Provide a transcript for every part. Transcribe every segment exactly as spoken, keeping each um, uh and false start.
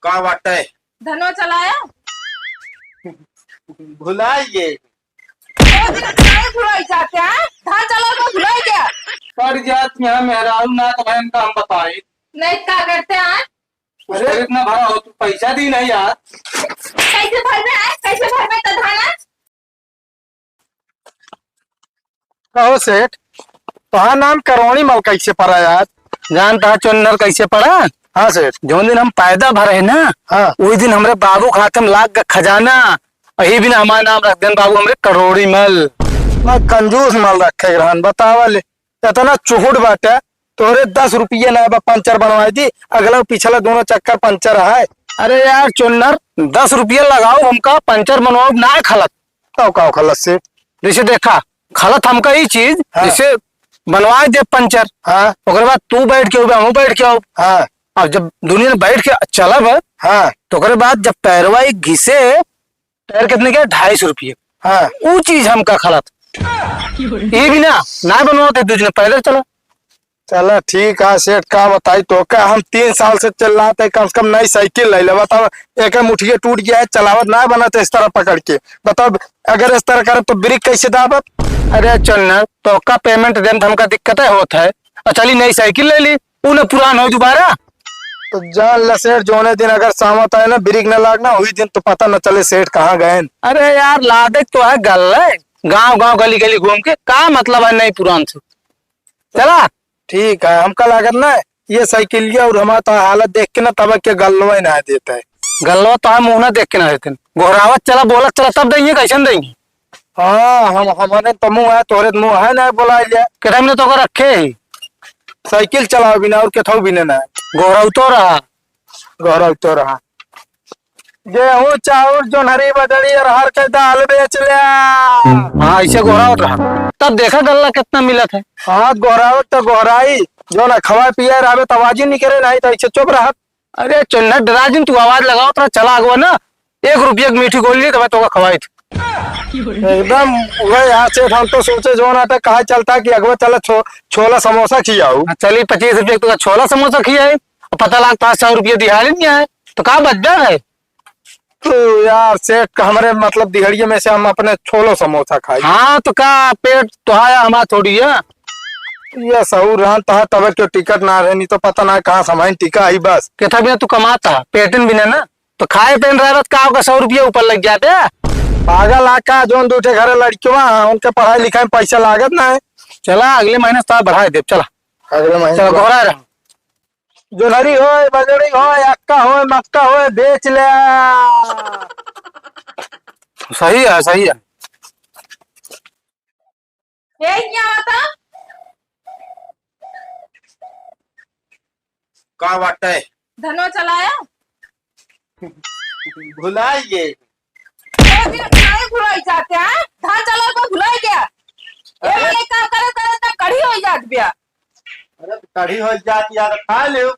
का बाटे? धनवा चलाया? भुलाइ गए। ओ दिन काहे भुलाइ जाते हैं? धान चलावा तो भुलाइ गया। पड़ जात यहाँ मेहरारू ना तो बहन का हम बताई। नहीं, का करते हैं? अरे इतना भरा हो, तू पैसा दी नहीं यार। कैसे भरबे है? कैसे भरबे तो धान? कहो सेठ, तोहार नाम करोड़ी मल कैसे पड़ा यार? जानता है चोन्नर कैसे पड़ा? हाँ सेठ। जौन दिन हम पैदा भरे ना, हाँ। वही दिन हमरे बाबू के हाथ में लाग गया खजाना, यही बिना हमारा नाम रख देन बाबू हमरे करोड़ी मल। मैं कंजूस मल रखे रहन, बतावा ले। इतना चुहुट बाटे, तोहरे दस रुपये ना बा, पंचर बनवाई दी, अगला पिछला दोनों चक्कर पंचर है। अरे यार चोन्नर, दस रुपये लगाओ हमका, पंचर बनवाओ ना खलत। तो का खलत से? जैसे देखा, खलत हमका ई चीज, हाँ। जैसे बनवाए दे पंचर, हाँ। ओकरे बाद तू बैठ के उबे, हमहू बैठ के आओ। हाँ। अब जब दुनिया में बैठ के चलब, हाँ। तो ओकरे बाद जब पैरवा एक घिसे, पैर कितने के? ढाई सौ रुपये। हाँ। ऊ चीज हमका खलत। ये भी ना, ना बनवाते, दूसरे पैदल चला। चला ठीक है सेठ, का बताई तो का, हम तीन साल से चिल्लात है, कम से कम नई साइकिल ले ले। बताओ, एक मुठिए टूट गया है, चलावत ना बनत है इस तरह पकड़ के। बताओ, अगर इस तरह करब तो ब्रेक कैसे दाबब? अरे चल ना, तो का पेमेंट देम तो हमका दिक्कत है होत है। और चली नई साइकिल ले ली, ऊ ना पुरान हो दोबारा। तो जान ले सेठ, जोने दिन अगर सामत आए ना, ब्रेक न लागना, वही दिन तो पता न चले सेठ कहाँ गए। अरे यार, लादे तो है गल्ले, गांव गांव गली गली घूम के का मतलब है नई पुरान से? चला। ठीक है, हमका लागत ना ये साइकिलिया और हमारा तो हालत देख के ना तब के गल्लवा ही ना देता है। गल्लवा तो है मुंह ना देख के ना देते। गोहरावत चला, बोलत चला, तब देंगे, कैसे देंगे? हाँ, हम, हमारे तो मुंह है, तोहरे तो मुंह है ना, बोला लिया। केठा मने तोका रखे ही? साइकिल चलाओ बिना और केठाऊ बिना ना। गोहरावतो रहा। गोहरावतो रहा। गेहूं, चाउर, जोन्हरी, बजड़ी, अरहर के दाल बेच लिया। हाँ, ऐसे गोहरावत रहा। तब देखा गल्ला कितना मिलत है। हाँ, गोहरावत तो गोहराई, जो ना खवाए पिए रहबे तो आवाज ही निकले, नहीं तो ऐसे चुप रहत। अरे चुन्नट डरा जिन, तू आवाज लगावत रहा, चला अगवा ना, एक रुपया की मीठी गोली ली तो मैं तोका खवाई थी। एकदम वही हाथ से हम तो सोचे जो ना था, कहा चलता कि अगवा चला छो-, छोला समोसा खियाऊ। हाँ, चली पच्चीस रुपया की तोका छोला समोसा खियाई, और पता लाग पाँच सौ रुपया दिहाड़ी नहीं आए, तो का बच जाए? तो यार सेठ का हमरे मतलब दिहड़िए में से हम अपने छोलो समोसा खाई। हाँ, तो का पेट तो आया हमारा थोड़ी है। ये सहूर रहन तहा तबे क्यों टिकट ना रहे, नहीं तो पता ना कहाँ समाइन टिका आई बस। केथा बिना तू कमाता, पेटन बिना ना, तो खाए पेन रहत का होगा, सौ रुपया ऊपर लग जाते। पागल आ का, जोन दूठे घरे लड़कियों हैं, उनके पढ़ाई लिखाई में पैसा लागत ना है। चला, अगले महीने से बढ़ाए देब, चला। अगले महीने चला, बढ़ा। गोहरा रहा। जोन्हरी होय, बजड़ी होय, अक्का होय, मक्का होय, बेच ले। सही है, सही है। ए, क्या होता? का बाटे? धनो चलाया? भुलाइए। ए, दिन काहे भुलाई जाते हैं? धान चलावे को भुलाई गया। ए, अरे। ये काम करे, करे तब कढ़ी हो जात बिया। अरे, तो कढ़ी हो जात या तो खा लियो।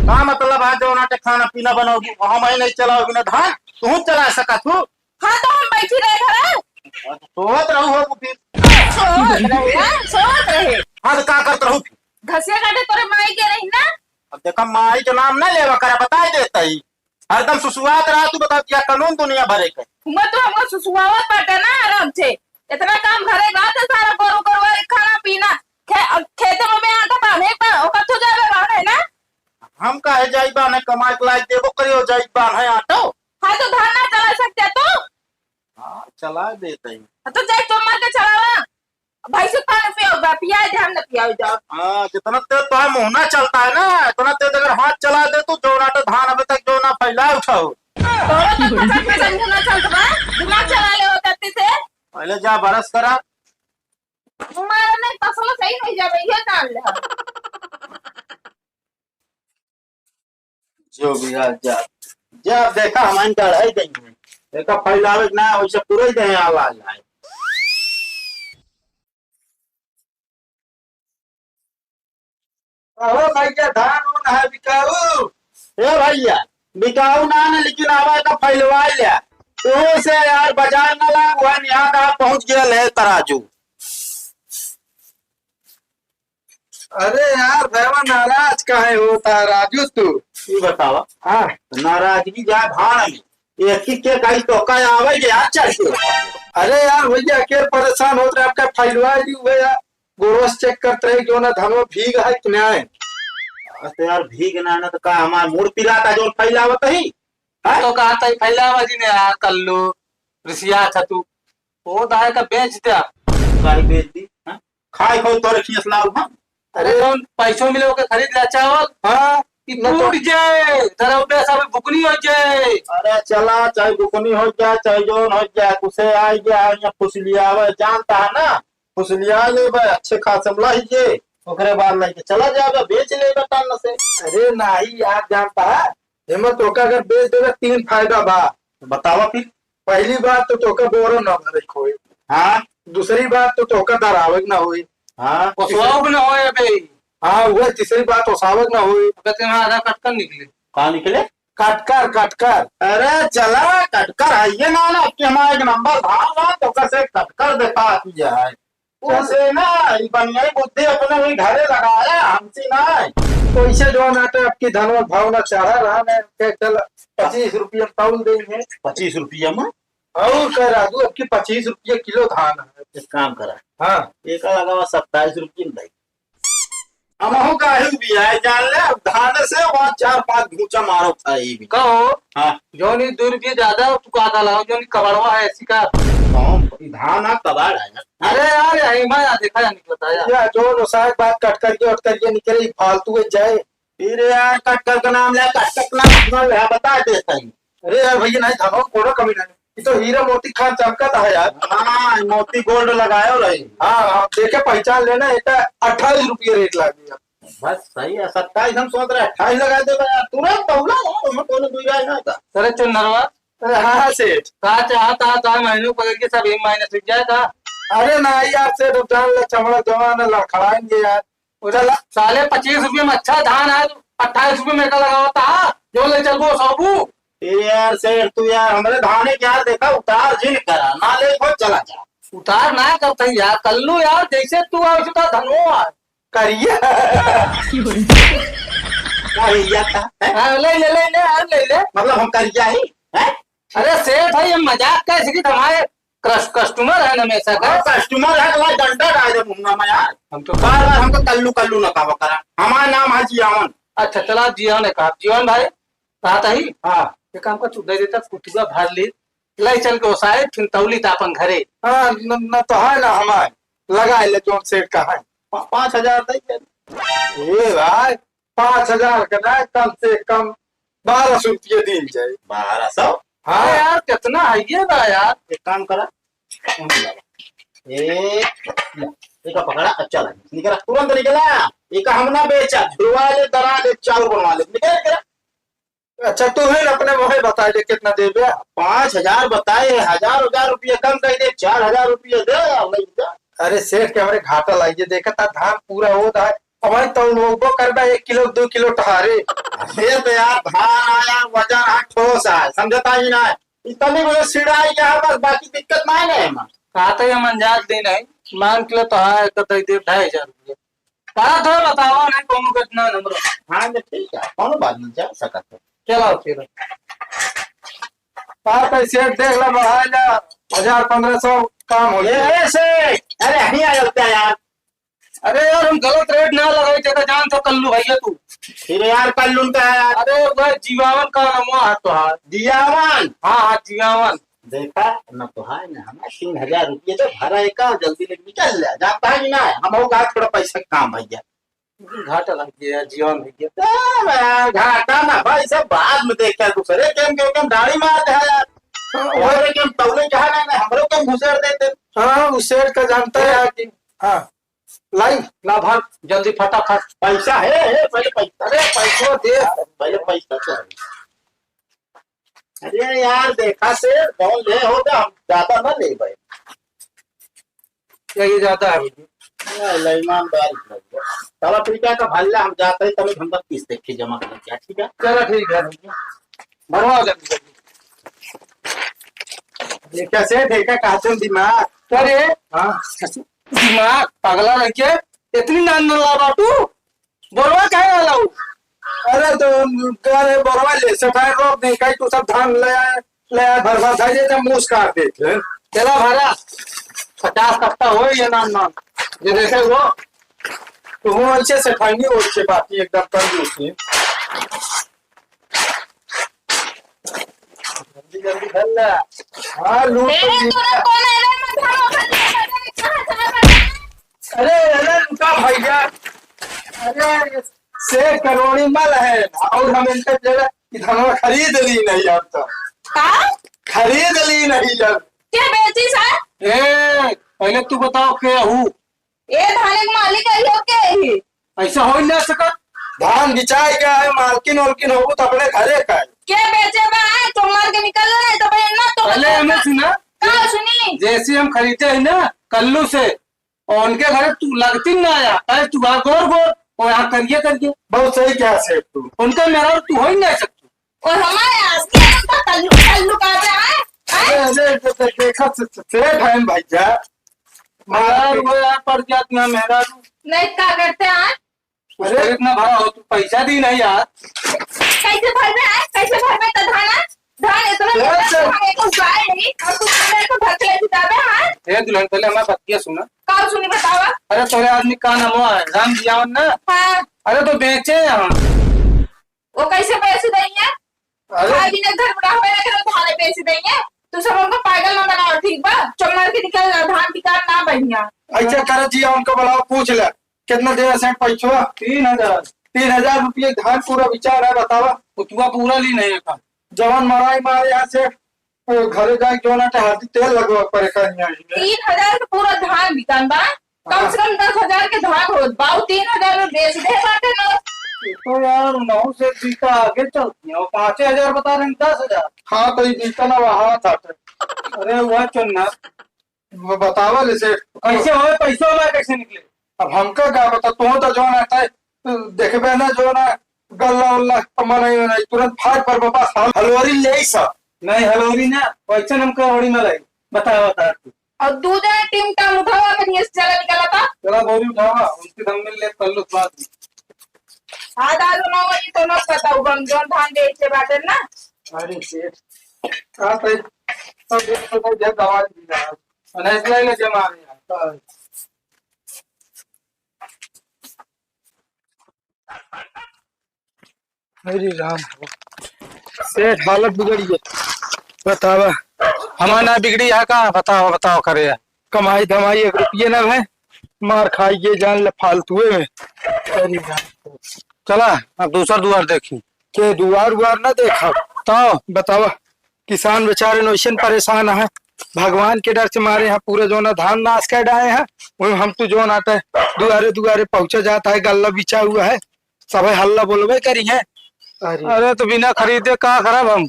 का मतलब है जो ना के खाना पीना बनाओगी, हम ही नहीं चलाओगी ना धान, तू चला सकत हूँ। हाँ, तो हम बैठी रहे घर। सोवत रहू हो फिर। सोवत रहे, हाँ, सोवत रहे। हाँ, तो का करत रहू फिर? घसिया काटे तोरे माई के रही ना। अब देखा, माई के नाम ना लेवा करा, बताई देता ही। हरदम सुसुआत रहा, तू बता दिया कानून दुनिया भरे के। हुआ तो हमको सुसुआवत बाटे ना आराम से। इतना काम घरे बात है सारा, गोरू गोरुआ के खाना पीना, खे-, खेते में भी आटा बांधे का, ओकर तू जाबे बांधे ना। हम काहे जाई बांधे, कमाई के लायक देबो करियो जाई बांधे आटो। हाँ, तो धान ना चला सकते तू? हाँ, चला देते हैं। हाँ, तो जाई तो मार के चलावा। भैंसी पानी पियाओ बा, पियाए दे, हम ना पियाओ जाओ। हाँ, जितना तेज तो है मुंह ना चलता है ना, इतना तेज अगर हाथ चला दे तो जो ना तो धान अबे तक जो ना फैला उठाओ। तोरो तो पचास पैसा मुंह ना चलता बा, दिमाग चला ले होता से। पहले जा बरस करा। मारा नहीं, तसला सही नहीं जाबे, ये जान ले हम। जो भी है, जा, जा, देखा, हम इनका अढ़ाई देंगे। देखा, फैलावे के ना, वैसे पूरे ही दें, आला, आला। अहो भैया, धान उन है बिकाऊ? ए भैया, बिकाऊ ना, ना, लेकिन आवा तो फैलवा ले। तू से यार, बाजार ना ला, वह निहार आ पहुंच गया ले तराजू। अरे यार, भैया नाराज काहे होता है राजू तू? ई बतावा। हाँ। नाराजगी जा भाड़ में, एक ही के गाई तो का आवे जे आ चढ़ के। अरे यार भैया, के परेशान होत रहे, आपका फैलवा दी हुए यार, गोरस चेक करत रहे जो ना धनवा भीग है कि नहीं। अरे यार, भीग ना, ना तो का हमार मूड़ पिराता जो फैलावत ही। हाँ? तो कहा था फैलावा जी ने यार, कल्लू रिसिया था तू, वो दाए का बेच दिया। गाड़ी बेच दी, हाँ? खाए खाओ तोरे खीस लाओ, हाँ? अरे जौन पैसों मिले ओके खरीद ले चावल। हाँ। कि न तो टूट जाए, दरौबे सब बुकनी हो जाए। अरे चला, चाहे बुकनी हो जाए, चाहे जौन हो जाए, कुछ आए गया है, यहाँ फुसलियावे, जानता है ना, फुसलिया लेबे, अच्छे खासे में लाइए, ओकरे बाद लेके चला जाबे, बेच लेबे टन से। अरे नाही यार, जानता है, एमे तोका अगर बेच देबे, तीन फायदा बा। बतावा फिर। पहली बात तो तोका बोरो ना भरे के होई। हाँ। दूसरी बात तो तोका दरावे के ना होई। हाँ। ओसवाओ भी ना होए बे। हाँ, वह तीसरी बात ओसावे के ना होई। अबे तेरा आधा कटकर निकले। कहाँ निकले? कटकर, कटकर। अरे चला, कटकर है ये ना, ना, कि हमारा एक नंबर धान ना, तोका से कटकर देखा तू जाए। उसे ना, ई बनियाई बुद्धि अपने ही घरे लगाया, हमसे ना। पैसे जो ना तो आपकी धनवा भाव ना चढ़ा रहा, मैं के चल पच्चीस रुपया में तौल देंगे। पच्चीस रुपया में? और कह राजू, आपकी पच्चीस रुपया किलो धान है। एक काम करा। हाँ। एक लगावा सत्ताईस रुपया में भाई। हमहू काहे भी आए, जान ले, अब धान से वहाँ चार पांच घूंचा मारो था ये भी। कहो। हाँ। जौन ई दू रुपये ज्यादा तू कहा था लाओ, जौन ई कबाड़वा है, ऐसी का? कौन? ई धान आ कबाड़ है यार। अरे यार, यही मैं यार देखा यार, निकलता है यार। या जो रोसायक बात कट करके, उठ करके निकले, ई फालतू के जाए। फिर यार, कट कर के नाम ले, कट कर के नाम सुना ले, बता दे सही। अरे यार भैया, नहीं, धानों में कोनो कमी नहीं। ये तो हीरा मोती खान चमका था यार। हाँ, मोती गोल्ड लगायो रही। हाँ, आप देखे पहचान लेना, एक अट्ठाईस रुपये रेट लाग गया। बस सही है, सत्ताईस हम सोच रहे, अट्ठाईस लगा दे यार, तुरंत दौड़ा यार, हम कोनो दुई राय ना था। अरे चुन्नरवा। अरे हाँ, हाँ, सेठ। का चाहता है, चार महीनों पकड़ के सब एक महीने सीख जाए का? अरे ना यार सेठ, अब जान ले, चमड़ा जवान है, लड़खड़ाएंगे यार। उधर चला। साले पच्चीस रुपये में अच्छा धान है, अट्ठाईस रुपये में का लगावता है, जो ले चलबो सबू। ए यार सेठ, तू यार हमरे धाने के यार देखा, उतार जिन करा, ना ले को चला जा। उतार ना करता यार, कल्लू यार, जैसे तू आ, उसका धनो आ। करिया। करिया का, हैं? हाँ, ले, ले, ले, ले, और ले, ले। मतलब हम करिया ही, हैं? अरे सेठ है, ये मजाक का, इसकी तो हमारे क्रस-, कस्टमर है ना हमेशा का। हाँ, कस्टमर है, तुम्हारा डंडा डाल दे मुंह में यार। हम तो बार बार हमको कल्लू कल्लू ना कहा करा। हमारा नाम है जियावन। अच्छा, चला जियावन है कहा। जियावन भाई, कहा था ही? हाँ। ये काम का तू दे देता, कुतुआ भर ले, ले चल के ओसाए, फिर तौली त अपन घरे। हाँ, न, न तो है ना हमारे, लगा ले जोन सेठ का है। पा-, पाँच हजार दे दे। ए भाई, पाँच हजार के ना, कम से कम बारह सौ रुपये दिन जाए। बारह सौ? हाँ। अरे यार, कितना है ये बा यार? एक काम करा, ए, ले, एका पकड़ा, अच्छा लगे, निकला, तुरंत निकला। एका हम ना बेचा, धुलवा ले, दरा ले, चाउर बनवा ले, निकल, निकल। अच्छा, तू ही अपने मुँहे बता दे, कितना देबे? पाँच हजार बताए, हजार, हजार रुपया कम कर दे, चार हजार रुपया दे, और नहीं जा। अरे सेठ के हमरे घाटा लागिए, देखा था धान पूरा होत है, अब भाई तौल होबो करबा, एक किलो, दो किलो टहारे। अरे तो यार, धान आया, वजन है, ठोस है, समझता ही ना है। इतनी बड़ी सिड़ाई क्या है, बस बाकी दिक्कत ना है ना एमा। कहा तो ये मंजात दिन है, मान के तो हाँ, एक तो दे दे ढाई हजार रुपया। कहा तो बतावा नहीं, कौन कितना नंबर। हाँ, तो ठीक है, कौन बात नहीं, जा सकत है। चलो फिर। कहा तो सेठ देख ला, बढ़ा जा, हजार पन्द्रह सौ काम हो ये जाए। ऐसे, अरे, यहीं आ जाता है यार। अरे यार, हम गलत रेट ना लगाई, जैसे जान तो कल्लू भैया तू। फिर यार, कल्लू का है यार। अरे, वह जीवावन का नमवा है तो है। जियावन? हाँ, हाँ, जियावन। देखा, न तो है, न हमें तीन हजार रुपये तो भरा है का, जल्दी लेके निकल ले, जाता है कि ना, हम लोग आज थोड़ा पैसा काम भैया। घाटा लग गया यार, जियावन भैया। ए, यार, घाटा ना भाई, सब बाद में देख यार, दूसरे गेम के गेम दाढ़ी मार दे यार। हाँ, और गेम तौले क्या है, ना, ना, हम लोग गेम घुसेड़ देते। हाँ, उस सेठ का जानता है यार कि, हाँ। लाई। ला भाग, जल्दी फटाफट। पैसा है, है, पहले पैसा। अरे, पैसो दे। पहले पैसा चाहिए। अरे यार, देखा से, कौन ले हो तो हम ज्यादा ना ले भाई। क्या ये ज्यादा है? अरे, ईमानदार इतना ही है। चलो ठीक है, तो भल्ला हम जाते हैं, तभी हम बत्तीस देख के जमा कर दिया, ठीक है? चलो ठीक है। भरवा दे। ये कैसे देखा, कहाँ से दिमाग? अरे, हाँ। दिमाग पगला रह के इतनी नान नान ला बाटू, बोलवा काहे ना लाऊ? अरे तो उनका रे बोरवा ले, सेठाइन रोक दे, कहीं तू सब धान ले आए, ले आए, भर भर धर देते, मूस काट देते। चला भरा, पचास कट्टा हो ये नाम नाम। ये देखे वो, तो वो अच्छे सेठाइन नहीं, अच्छे बात नहीं, एकदम कंजूस नहीं। जल्दी जल्दी धर ले। हाँ, लूट तो ए, ली। तोरा कौन है रे? मैं धान उठा के कहाँ चला गया? अरे, अरे, रुका भैया। अरे, सेठ करोड़ी मल है और हम इनका जरा कि धनवा खरीद ली नहीं अब तो। का? खरीद ली नहीं अब। के बेची सर? ए, पहले तू बताओ के हूँ? ए धान के मालिक है हो के ही? ऐसा हो ही ना सकत। धान बिचाए गया है, मालकिन ओलकिन होबू तो अपने घरे का है। के बेचे बा? आए, चोमार के निकल रहे तो भाई ना तो पहले हमें सुना। का सुनी? जैसे हम खरीदे हैं ना कल्लू से, और उनके घरे तू लगती ना आया, अरे तू वहाँ गोर गोर, और यहाँ करिए करिए। बहुत सही कहा सेठ तू। उनका मेरा तू हो ही नहीं सकता। और हमारे आसपास का कल्लू, कल्लू का है, हैं? अरे, अरे, दे-, दे-, देखा से-, से-, सेठ है भैया। यार, वो यार पड़ गया इतना महंगा। नहीं, का करते हैं? कुछ अरे। तो इतना भरा हो, तू पैसा दी नहीं यार। कैसे भरबे है? कैसे भरबे तो धान है? धान इतना अरे, महंगा तो हम एको गाय नहीं, और तू मेरे को घर के ले जाबे, हाँ? ए दुल्हन, पहले हमारा बतिया सुना। का सुनी बतावा? अरे, तोरे आदमी का नाम हुआ है? राम जियावन ना? हाँ। अरे, तो बेचे हैं हम। वो कैसे बेच देंगे? अरे। खाली ने घर बुढ़ा होए ना करो, धान बेच देंगे। तू सब हमको पागल ना बनाओ, ठीक बा? चोमार के निकल जा, धान बिकान ना बढ़िया। ऐसे कर जिया, उनको बुलाओ, पूछ ले, कितना देवे सेठ पैसवा? तीन हजार। तीन हजार रुपये धान पूरा बिचार है, बतावा। उतवा पूरा ली नहीं है का? जवान मराई मारे यहाँ से, अ, घरे जाए जो ना तो हाथी तेल लगवा पड़े का यहाँ से। तीन हजार के पूरा धान बिकान बा? कम से कम दस हजार के धान होत बा, उ तीन हजार में बेच दे बाटे ना। ये तो यार, नौ से बीता आगे चलती है, वो पाँचे हजार बता रहे हैं, दस हजार। हाँ, तो ये बीता ना वहाँ था। अरे, वह चुन्ना। वो बतावा ले सेठ। कैसे होए, पैसों में कैसे निकले? अब हमका का पता, तू तो जो ना था, देखबे ना जो ना, गल्ला उल्ला, मनाई उनाई, तुरंत फाट पर बपास हल-, हलवारी ले आई सब। नहीं, हलवारी ना, वैसे हमका हलवारी ना लाई। बता, बता तू। और दू जने टीम टाम उठावा, अपन ये से चला निकला था। चला बोरी उठावा, उनके दम में ले कर लो बात। हाँ, दारू ना हो, ये तो ना पता, उबम जोन धान बेचे बाटे ना। अरे सेठ, का तो सब एक तो बहुत ज्यादा आवाज भी ना है। अनैस ले ले जमा नहीं आता। अरे राम हो। सेठ, हालत बिगड़ी है। बतावा। हमार ना बिगड़ी है का? बतावा, बतावा करे। कमाई धमाई एक रुपये ना है, मार खाई ये जान ले फालतुए में। अरे राम हो। चला, अब दूसर दुआर देखी। के दुआर उआर ना देखा। तो बतावा। किसान बेचारे नोइसन परेशान है, भगवान के डर से मारे हैं, पूरे जोना धान नाश कर डाए हैं। वही हम तो जोन आटे दुआरे दुआरे पहुंचा जाता है, गल्ला बिचा हुआ है, सब हल्ला बोलबे करी है। अरे। अरे तो बिना खरीदे का करब हम?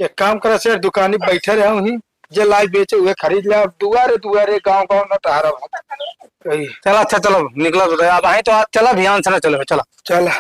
एक काम करा सेठ, दुकानी बैठे रहे वहीं, जे लाई बेचे उहे खरीद ले, अब दुआरे दुआरे गांव गांव न टहरब हम। वही। चला अच्छा, चलो निकला तो अब, आई तो आज चला, ध्यान से ना चलो, चला। चला।